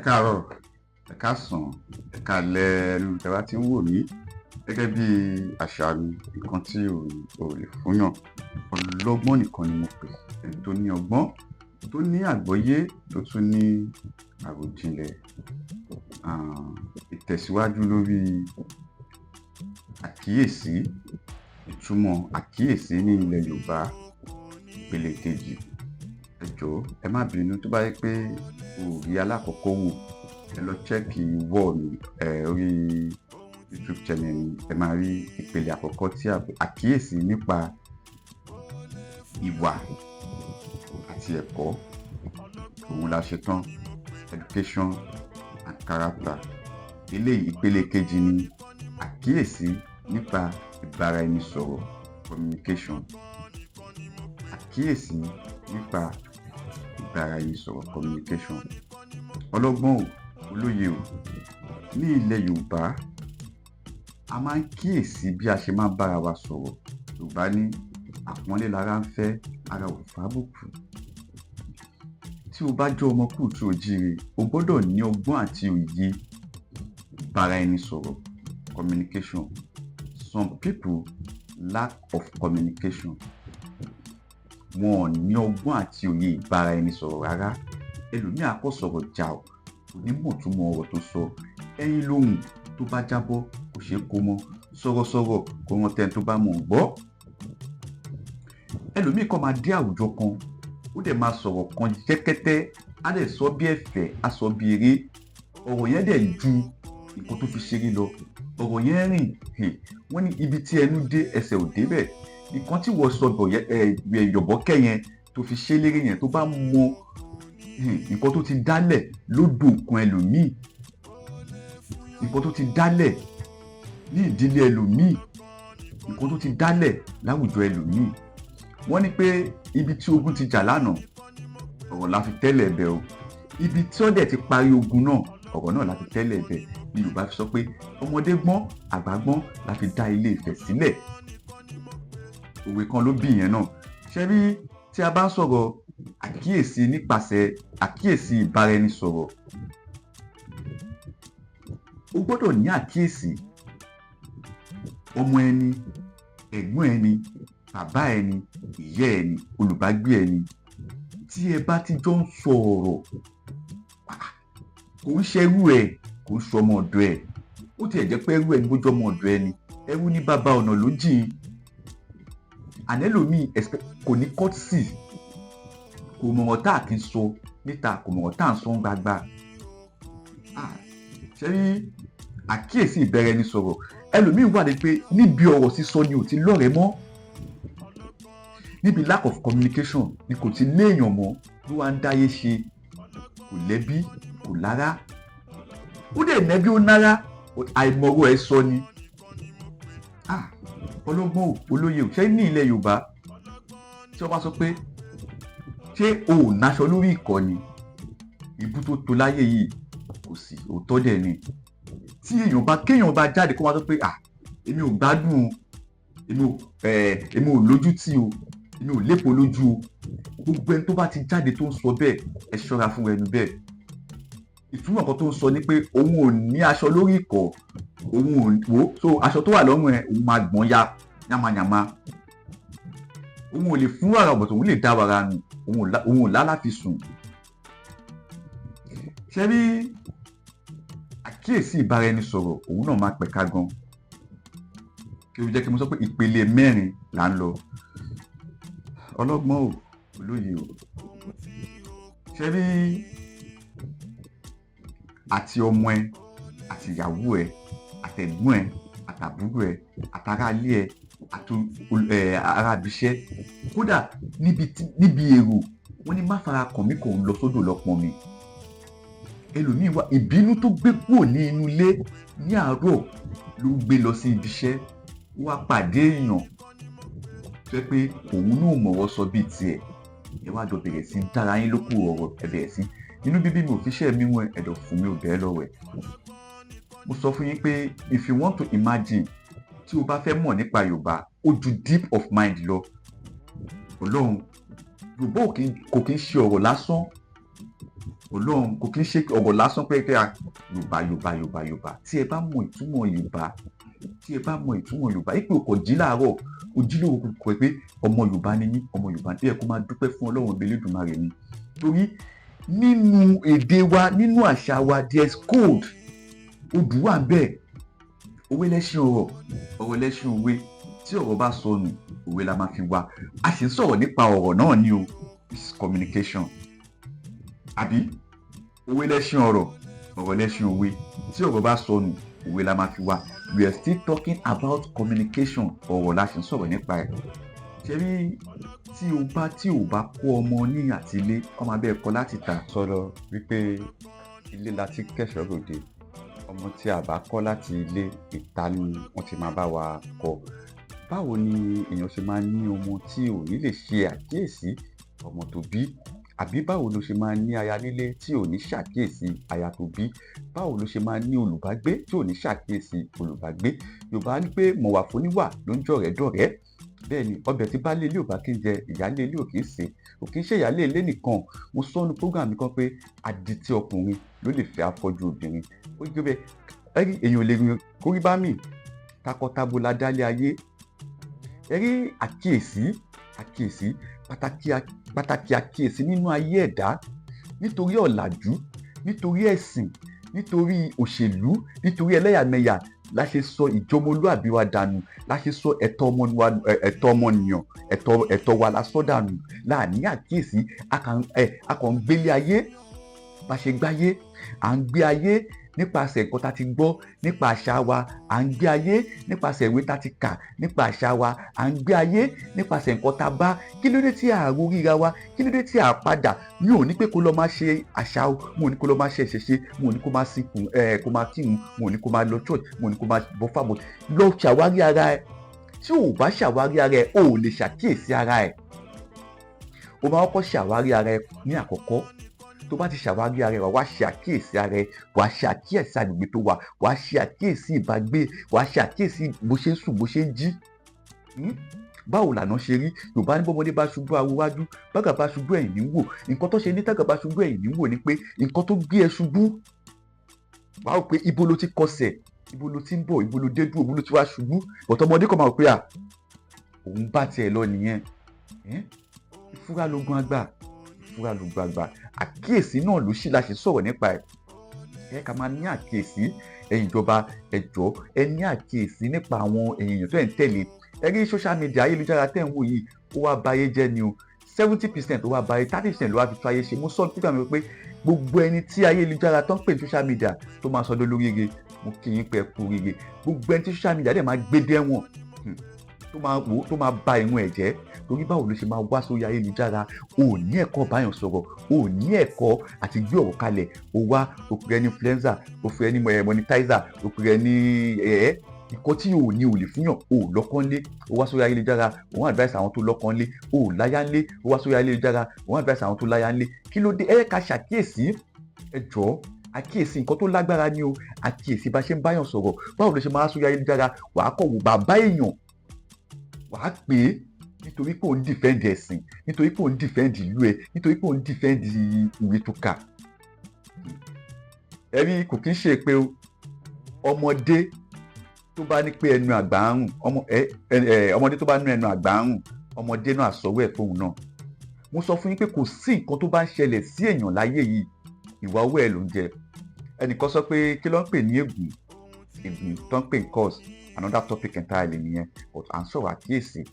Káàárọ̀, ẹ káàsán, ẹ káalẹ́ níbi tẹ́ bá ti ń wò mí. Gẹ́gẹ́ bí àṣà mi, nǹkan tí ò lè fúnyàn, ọlọ́gbọ́n nìkan ni mo pè. Ẹni tó ní ọgbọ́n, tó ní àgbọ́yé, tó tún ní àròjinlẹ̀. Ìtẹ̀síwájú lórí àkíyèsí, ìtumọ̀ àkíyèsí ní ilẹ̀ Yorùbá, ìpele kejì. Ẹ jọ̀ọ́, ẹ má bínú tó bá jẹ́ pé o ò rí alákọ̀ọ́kọ́ wò, ẹ lọ check wall mi, orí YouTube channel mi, ẹ máa rí ìpele àkọ́kọ́ tí àkíyèsí nípa ìwà àti ẹ̀kọ́. Òun la ṣe tán, education and character. Eléyìí, ìpele kejì ni àkíyèsí nípa ìbáraẹnisọ̀rọ̀, communication. Àkíyèsí nípa ìbáraẹnisọ̀rọ̀, communication. Ọlọ́gbọ́n o, olóye o, ní ilẹ̀ Yorùbá, a máa ń kíyèsí bí a ṣe máa ń bára wa sọ̀rọ̀. Yorùbá ní àpọ́nlé lara ń fẹ́, ara ò fábùkù. Tí o bá jẹ́ ọmọ káàárọ̀ oòjíire, o gbọ́dọ̀ ní ọgbọ́n àti òye ìbáraẹnisọ̀rọ̀, communication. Some people lack of communication. Wọn ò ní ọgbọ́n àti òye ìbáraẹnisọ̀rọ̀ rárá. Ẹlòmíì á kàn sọ̀rọ̀ jàù, kò ní mọ̀ ìtumọ̀ ọ̀rọ̀ tó sọ. Ẹyin lóhùn tó bá jábọ́, kò ṣeé kó mọ́. Sọ̀rọ̀sọ̀rọ̀ kó rántí ẹni tó bá mọ̀ ọ́n gbọ́. Ẹlòmíì kàn máa dé àwùjọ kan, ó dẹ̀ máa sọ̀rọ̀ kan jẹ́kẹ́tẹ́, á dẹ̀ sọ bí ẹ̀fẹ̀, á sọ bí eré. Ọ̀rọ̀ yẹn dẹ̀ ju nǹkan tó fi ṣeré lọ. Ọ̀rọ̀ yẹn rìn. Wọ́n ní ibi tí ẹnu dé, ẹsẹ̀ ò débẹ̀. Nǹkan tí wọ́n sọ yọ̀bọ́kẹ́ yẹn tó fi ṣe léré yẹn, tó bá mọ nǹkan tó ti dálẹ̀ lódò òkun ẹlòmíì, nǹkan tó ti dálẹ̀ ní ìdílé ẹlòmíì, nǹkan tó ti dálẹ̀ láwùjọ ẹlòmíì. Wọ́n ní pé ibi tí ogun ti jà lánàá, ọ̀rọ̀ la fi tẹ́lẹ̀ ẹ̀bẹ̀ o. Ibi tí ó dẹ̀ ti parí ogun náà, ọ̀rọ̀ náà la fi tẹ́lẹ̀ ẹ̀bẹ̀. Ní Yorùbá fi sọ pé ọmọdé gbọ́n, àgbà gbọ́n la fi dá Ilé Ifẹ̀ sílẹ̀. Òwe kan ló bí ìyẹn náà. Ṣé rí, tí a bá ń sọ̀rọ̀ àkíyèsí nípasẹ̀ àkíyèsí ìbáraẹnisọ̀rọ̀, o gbọ́dọ̀ ní àkíyèsí ọmọ ẹni, ẹ̀gbọ́n ẹni, bàbá ẹni, ìyá ẹni, olùbágbé ẹni tí ẹ bá ti jọ ń sọ ọ̀rọ̀. Kò ń ṣerú ẹ, kò ń ṣọmọ ọ̀dọ̀ ẹ. Ó tiẹ̀ jẹ́ pé ẹrú ẹni, bójú ọmọ ọ̀dọ̀ ẹni, ẹrú ní bàbá ọ̀nà ló jìn. Ànẹ́lòmíì kò ní courtesy, kò mọ̀rọ̀ tá a kì í sọ níta, kò mọ̀rọ̀ tá à ń sọ gbagba. Ṣé rí àkíyèsí ìbẹ̀rẹ̀ ẹni sọ̀rọ̀, ẹlòmíì wà ní pé níbi ọ̀rọ̀ sísọ ni ò ti lọ́rẹ̀ẹ́ mọ́, níbi lack of communication ni kò ti léèyàn mọ́, ló wá ń dáyé ṣe, kò lẹ́bí, kò lára. Ó dẹ̀ nẹ́bí, ó nára, àìmọ̀rọ̀ ẹ̀ sọ ni. Ọlọ́gbọ́n ò, olóye ò, ṣé ní ilẹ̀ Yorùbá, tí wọ́n bá sọ pé ṣé o ò náṣọ lórí ìkọ́ni, ibú tó tó láyé yìí kò sí. Òótọ́ dẹ̀ ni. Tí èèyàn bá kéèyàn bá jáde kó wá sọ pé, "Ah, èmi ò gbádùn o, èmi ò lójú tì o, èmi ò lépo lójú o," gbogbo ẹni tó bá ti jáde tó ń sọ bẹ́ẹ̀, ẹ ṣọ́ra fún ẹnu bẹ́ẹ̀. Ìtumọ̀ kan tó ń sọ ni pé òun ò ní aṣọ lórí ìkọ́, òun ò wò so aṣọ tó wà lọ́rùn ẹ̀, òun máa gbọ̀n ya yamayama, òun ò lè fún wàrà ọ̀bọ̀tọ̀, òun lè dá wàrà nù, òun ò lálàfi sùn. Ṣé rí àkíyèsí ìbáraẹnisọ̀rọ̀, òun náà máa pẹ̀ka gan. Kí ló jẹ́ kí mo sọ pé ìpele mẹ́rin là ń lọ? Ọlọ́gbọ́n o, olóye o, ṣé rí àti ọmọ ẹ, àti ìyàwó ẹ, àtẹ̀gbọ́n ẹ, àtàbúrò ẹ, àtàràlé ẹ, àti ará ibiṣẹ́, kódà níbi èrò, wọ́n ní má fara kàn mí, kò ń lọ sódò lọ pọn mi. Ẹlòmíín wá, ìbínú tó gbé kúrò ní inú ilé ní àárọ̀ ló ń gbé lọ sí ibiṣẹ́. Ó wá pàdé èèyàn tó jẹ́ pé òun náà mọ̀rọ̀ sọ bíi tiẹ̀, ẹ wá jọ bẹ̀rẹ̀ sí dára yín lókù ọ̀rọ̀, ẹ bẹ̀rẹ̀ sí inú bíbí, mi ò fi iṣẹ́ mi wọn, ẹ̀dọ̀ fún mi ò bẹ́ẹ̀ lọ́wọ́ ẹ̀. Mo sọ fún yín pé if you want to imagine, tí o bá fẹ́ mọ̀ nípa Yorùbá, ó ju deep of mind lọ. Ọlọ́run, Yorùbá kò kí ń ṣe ọ̀rọ̀ lásán. Ọlọ́run, kò kí ń ṣe ọ̀rọ̀ lásán pé pé Yorùbá, Yorùbá, Yorùbá, Yorùbá. Tí ẹ bá mọ ìtumọ̀ Yorùbá, tí ẹ bá mọ ìtumọ̀ Yorùbá, ipò kò jí láàárọ̀, kò jí lóru, kò pé ọmọ Yorùbá ni yín, ọmọ Yorùbá ní ẹ kó máa dúpẹ́ fún Ọlọ́run ọbẹ̀ Elédùmarè ni. Torí nínú èdè wa, nínú àṣà wa, there is code, odù wà bẹ́ẹ̀. Òwe lẹ́ṣin ọ̀rọ̀, ọ̀rọ̀ lẹ́ṣin òwe. Tí ọ̀rọ̀ bá sọnù, òwe la máa fi wá. A sì ń sọ̀rọ̀ nípa ọ̀rọ̀ náà ni o, is communication, àbí? Òwe lẹ́ṣin ọ̀rọ̀, ọ̀rọ̀ lẹ́ṣin òwe. Tí ọ̀rọ̀ bá sọnù, òwe la máa fi wá. We are still talking about communication. Ọ̀rọ̀ la sì ń sọ̀rọ̀ nípa ẹ̀. Ṣe rí, tí o bá kó ọmọ ní àtilé, ọmọ abẹ́ ẹ̀kọ́ láti tà sọ̀rọ̀ wípé ilé la ti kẹ́ṣọ̀ọ́ ròde. Ọmọ tí a bá kọ́ láti ilé, ìta ni wọ́n ti máa bá wa kọ́. Báwo ni èèyàn ṣe máa ní ọmọ tí ò ní lè ṣe àkíyèsí ọmọ tó bí? Àbí báwo ló ṣe máa ní aya nílé tí ò ní ṣàkíyèsí aya tó bí? Báwo ló ṣe máa ní olùbágbé tí ò ní ṣàkíyèsí olùbágbé? Yorùbá ní pé mọ̀wà fóníwà ló ń jọ̀rẹ́ dọ̀rẹ́. Bẹ́ẹ̀ ni, ọbẹ̀ tí baálé ilé ò bá kí ń jẹ, ìyáálé ilé ò kí ń sè é. Kò kí ń ṣe ìyáálé ilé nìkan. Mo sọ nínú program mi kan pé adití ọkùnrin ló lè fẹ́ afọ́jú obìnrin. Ó jẹ́ bẹ́ẹ̀. Ẹ rí, èèyàn ò lè rìn kórí bá mì. Takọtabo la dálé ayé. Ẹ rí àkíyèsí, àkíyèsí pàtàkì, pàtàkì àkíyèsí nínú ayé ẹ̀dá. Nítorí ọ̀làjú, nítorí ẹ̀sìn, nítorí òṣèlú, nítorí ẹlẹ́yàmẹ̀yà la ṣe sọ ìjọmọlúàbí wa dànù, la ṣe sọ ẹ̀tọ́ ọmọ wa, ẹ̀tọ́ ọmọnìyàn, ẹ̀tọ́ wa la sọ dànù. Láàní àkíyèsí, a kàn ń gbélé ayé bá ṣe gbáyé. À ń gbé ayé nípasẹ̀ nǹkan tá ti gbọ́ nípa àṣà wa, à ń gbé ayé nípasẹ̀ ìwé tá ti kà nípa àṣà wa, à ń gbé ayé nípasẹ̀ nǹkan tá bá. Kí ló dé tí a ro ríra wa? Kí ló dé tí a padà? Mi ò ní pé kó lọ máa ṣe àṣà o, mo ò ní kó lọ máa ṣe ìṣẹ̀ṣe, mo ò ní kó máa sìnkú ẹ, kó máa kírun, mo ò ní kó máa lọ church, mo ò ní kó máa bọ́ fábọ̀. Lọ ṣàwárí ara ẹ. Tí o ò bá ṣàwárí ara ẹ, o ò lè ṣàkíyèsí ara ẹ. O máa kọ́kọ́ ṣàwárí ara ẹ ní àkọ́kọ́. Tó bá ti ṣàwárí ara ẹ, wà wá ṣe àkíyèsí ara ẹ, wà á ṣe àkíyèsí agbègbè tó wà, wà á ṣe àkíyèsí ìbágbé, wà á ṣe àkíyèsí bó ṣe ń sùn, bó ṣe ń jí. Báwo làná ṣe rí? Yorùbá ní bọ́mọdé bá ṣubú, awo wájú, bágà bá ṣubú, ẹ̀yìn ní wò. Nǹkan tó ṣe ní tágà bá ṣubú, ẹ̀yìn ní wò ni pé nǹkan tó gbé ẹ ṣubú, wàá rò pé ibo ló ti kọsẹ̀, ibo ló ti ń bọ̀, ibo ló dé dúró, ibo ló ti wá ṣubú. Bọ̀tọ̀ ọmọdé kan máa rò pé à òun bá tiẹ̀ lọ nìyẹn. Ìfúra lógún àgbà, ìfúra lógún àgbà. Àkíyèsí náà ló sì la ṣe sọ̀rọ̀ nípa ẹ̀. Ẹ ká máa ní àkíyèsí. Ẹ̀yin ìjọba, ẹ jọ̀ọ́, ẹ ní àkíyèsí nípa àwọn èèyàn tó ẹ̀ ń tẹ̀lé. Ẹ rí social media, ayélujára tẹ̀ ń wò yìí, ó wá ba ayé jẹ́ ni o. 70% ó wá ba ayé, 30% ló wá fi tó ayé ṣe. Mo sọ nígbà mi pé gbogbo ẹni tí ayélujára tó ń pè ní social media tó máa sọdọ́ lóríire, mo kí yín pé ẹ kú oríire. Gbogbo ẹni tí social media dẹ̀ máa gbé dẹ́wọ̀n, tó máa wò, tó máa ba ìrun ẹ̀ jẹ́. Torí báwo ló ṣe máa wá sórí ayélujára, o ò ní ẹ̀kọ́ báyàn sọ̀rọ̀, o ò ní ẹ̀kọ́ àti gbé ọ̀rọ̀ kalẹ̀, o wá o pè é ní influencer, o pè é ní monetizer, o pè é ní ẹ̀ nǹkan tí o ò ní, o lè fúnyàn. O ò lọ́kàn lé, o wá sórí ayélujára, o wọ́n advice àwọn tó lọ́kàn lé. O ò láyà ńlé, o wá sórí ayélujára, o wọ́n advice àwọn tó láyà ńlé. Kí ló dé? Ẹ ká ṣàkíyèsí, ẹ jọ̀ọ́. Àkíyèsí nǹkan tó lágbára ni o. Àkíyèsí bá ṣe ń báyàn sọ̀rọ̀. Báwo ló ṣe máa sórí ayélujára, wàá kọ̀ wò bàbá èèyàn, wàá pè é nítorí pé òun defend ẹ̀sìn, nítorí pé òun defend ìlú ẹ, nítorí pé òun defend ìwé tó kà? Ẹ rí, kò kí ń ṣe pé ọmọdé tó bá ní pé ẹnu àgbà ń rùn, ọmọ ẹ ẹ ọmọdé tó bá ní ẹnu àgbà ń rùn, ọmọdé náà àsọwọ́ ẹ̀ fóun náà. Mo sọ fún yín pé kò sí nǹkan tó bá ń ṣẹlẹ̀ sí èèyàn láyé yìí, ìwà owó ẹ̀ ló ń jẹ. Ẹnìkan sọ pé kí ló ń pè ní ègún? Ègún tó ń pè ní curse, another topic entirely nìyẹn, but à ń sọ̀rọ̀ àkíyèsí.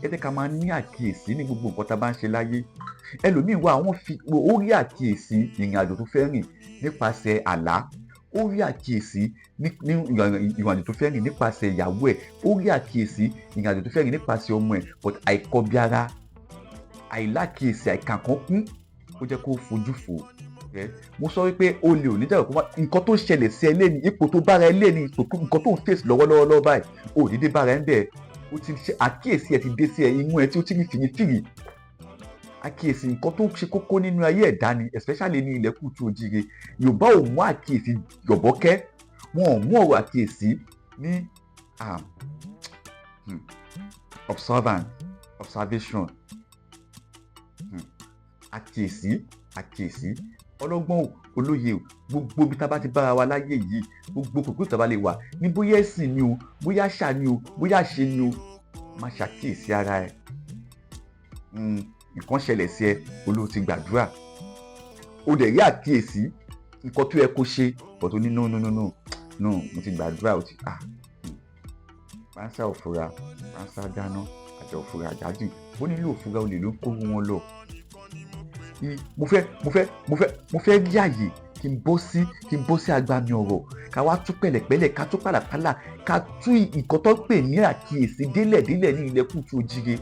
Ẹ jẹ́ ká máa ní àkíyèsí ní gbogbo nǹkan tá a bá ń ṣe láyé. Ẹlòmíín wà, wọ́n fi ó rí àkíyèsí ìrìn àjò tó fẹ́ rìn nípasẹ̀ àlá, ó rí àkíyèsí ní ìrìn àjò tó fẹ́ rìn nípasẹ̀ ìyàwó ẹ̀, ó rí àkíyèsí ìrìn àjò tó fẹ́ rìn nípasẹ̀ ọmọ ẹ̀, but àìkọbiara, àìlákíyèsí, àìkàkọ́kún, ó jẹ́ kó fojú fò. Mo sọ wípé o lè ò ní jẹ́ kó nǹkan tó ṣẹlẹ̀ sí ẹ lẹ́ni, ipò tó bára ẹ lẹ́ni, nǹkan tó ń fèsì lọ́wọ́lọ́wọ́ lọ́wọ́ báyìí, o ò ní dé bára ẹ ń bẹ̀. O ti ṣe àkíyèsí ẹ ti dé sí ẹ, imú ẹ tí ó ti rí fìrífìrí. Àkíyèsí nǹkan tó ṣe kókó nínú ayé ẹ̀dá ni, especially ní ilẹ̀ kùtù òjìire. Yorùbá ò mú àkíyèsí yọ̀bọ́kẹ́, wọn ò mú ọ̀rọ̀ àkíyèsí ní observant, observation. Àkíyèsí, àkíyèsí. Ọlọ́gbọ́n o, olóye o, gbogbo ibi tá a bá ti bára wa láyé yìí, gbogbo kòkó tó bá lè wà ní, bóyá ẹ̀sìn ni o, bóyá àṣà ni o, bóyá àṣe ni o, má ṣàkíyèsí ara ẹ. Nǹkan ṣẹlẹ̀ sí ẹ, olóò ti gbàdúrà, o dẹ̀ rí àkíyèsí nǹkan tó yẹ kó ṣe, but ó ní, "No, no, no, no, no, mo ti gbàdúrà." O ti ah pánsá òfura, pánsá dáná, àjọ òfura àjájì, bó nílò òfura, olè ló ń kó wọn lọ. Mo fẹ́ rí àyè kí n bọ́ sí agbami ọ̀rọ̀, ká wá tú pẹ̀lẹ́pẹ̀lẹ́, ká tú pàlàpàlà, ká tú nǹkan tó pè ní àkíyèsí délẹ̀délẹ̀ ní ilẹ̀ kùtù òjìire.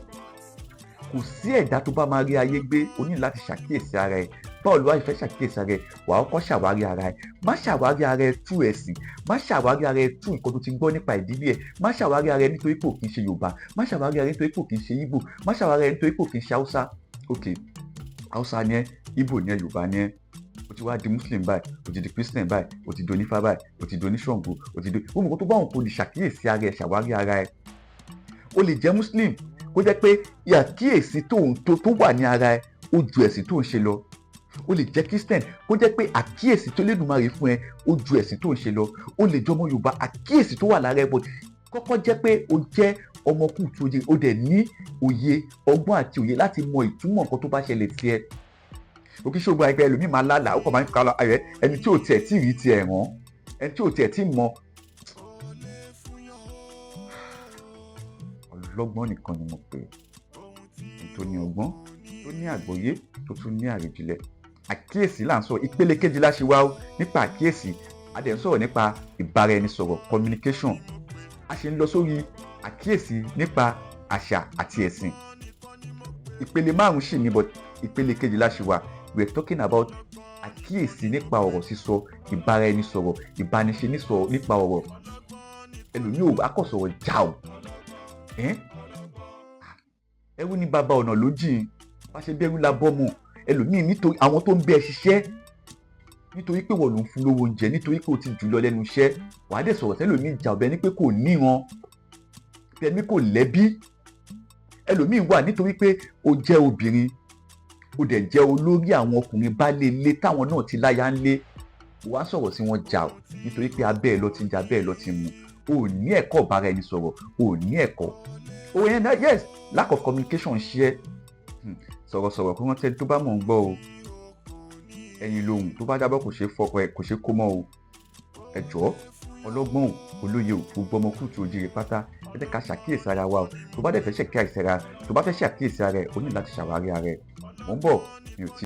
Kò sí ẹ̀dá tó bá máa rí ayé gbé, o ní láti ṣàkíyèsí ara ẹ. Báwo ló wá fẹ́ ṣàkíyèsí ara ẹ? Wàá kọ́kọ́ ṣàwárí ara ẹ. Má ṣàwárí ara ẹ tú ẹ̀sìn, má ṣàwárí ara ẹ tú nǹkan tó ti gbọ́ nípa ìdílé ẹ, má ṣàwárí ara ẹ nítorí pé ò kì í ṣe Yorùbá, má ṣàwárí ara ẹ nítorí pé ò kì í ṣe Ìgbò, má ṣàwárí ara ẹ nítorí pé ò kì í ṣe Haúsá. Ok, Haúsá ni ẹ, Ìgbò ni ẹ, Yorùbá ni ẹ, o ti wá di Muslim báyìí, o ti di Christian báyìí, o ti di onífá báyìí, o ti di oníṣàngó, o ti di gbogbo nǹkan tó bá wọn, kò lè ṣàkíyèsí ara ẹ, ṣàwárí ara ẹ. O lè jẹ́ Muslim, kó jẹ́ pé àkíyèsí tó wà ní ara ẹ, ó ju ẹ̀sìn tó ń ṣe lọ. O lè jẹ́ Christian, kó jẹ́ pé àkíyèsí tó Lédùmarè fún ẹ, ó ju ẹ̀sìn tó ń ṣe lọ. O lè jẹ́ ọmọ Yorùbá, àkíyèsí tó wà lára ẹ bọ̀ kọ́kọ́ jẹ́ pé o jẹ́ ọmọ kùtù òye, o dẹ̀ ní òye, ọgbọ́n àti òye láti mọ ìtumọ̀ nǹkan tó bá ṣẹlẹ̀ sí ẹ. Òkè ṣògbọ́n àìpẹ́, ẹlòmíì máa lálàá, ó kàn máa ń kọ́ ẹ, ẹni tí ò tiẹ̀ tí rí tiẹ̀ rán, ẹni tí ò tiẹ̀ tí mọ. Ọlọ́gbọ́n nìkan ni mo pè é, tó ní ọgbọ́n, tó ní àgbọ́yé, tó tún ní àròjinlẹ̀. Àkíyèsí là ń sọ. Ìpele kejì la ṣe wá ó nípa àkíyèsí. A dẹ̀ ń sọ̀rọ̀ nípa ìbáraẹnisọ̀rọ̀, communication. A ṣe ń lọ sórí àkíyèsí nípa àṣà àti ẹ̀sìn. Ìpele márùn-ún sì ní, but ìpele kejì la ṣe wà. We are talking about àkíyèsí nípa ọ̀rọ̀ sísọ, ìbáraẹnisọ̀rọ̀, ìbániṣe nípa ọ̀rọ̀. Ẹlòmíì ò akọ̀sọ̀rọ̀ já o. Ẹrú ní bàbá ọ̀nà ló jìn, bá ṣe bẹ́rù la bọ́mọ. Ẹlòmíì, nítorí àwọn tó ń bẹ ṣiṣẹ́, nítorí pé wọ́n ló ń fún lówó oúnjẹ, nítorí pé o ti jù lọ lẹ́nu iṣẹ́, wàá dẹ̀ sọ̀rọ̀ sẹ́lòmíì jà ọ̀bẹ ní pé kò níran, bí ẹni kò lẹ́bí. Ẹlòmíì wà, nítorí pé o jẹ́ obìnrin, o dẹ̀ jẹ́ olórí àwọn ọkùnrin baálé ilé táwọn náà ti láya ń lé, wàá sọ̀rọ̀ sí wọn jà o, nítorí pé abẹ́ ẹ̀ lọ ti ń jà, abẹ́ ẹ̀ lọ ti mu. O ò ní ẹ̀kọ́ ìbára ẹni sọ̀rọ̀, o ò ní ẹ̀kọ́ o yẹn. Yes, lack of communication ṣe é. Sọ̀rọ̀sọ̀rọ̀ kó rántí ẹni tó bá mọ̀ ń gbọ́ o. Ẹ̀yin lohùn tó bá jábọ́, kò ṣeé fọkọ ẹ̀, kò ṣeé kó mọ́ o. Ẹ jọ̀ọ́, ọlọ́gbọ́n o, olóye o, gbogbo ọmọ kùtù òjìrì pátá, ẹ jẹ́ ká ṣàkíyèsí ara wa o. Tó bá dẹ̀ fẹ́ ṣàkíyèsí ara, tó bá fẹ́ ṣàkíyèsí ara ẹ̀, o ní láti ṣàwárí ara ẹ̀. Mò ń bọ̀, mi ò tí.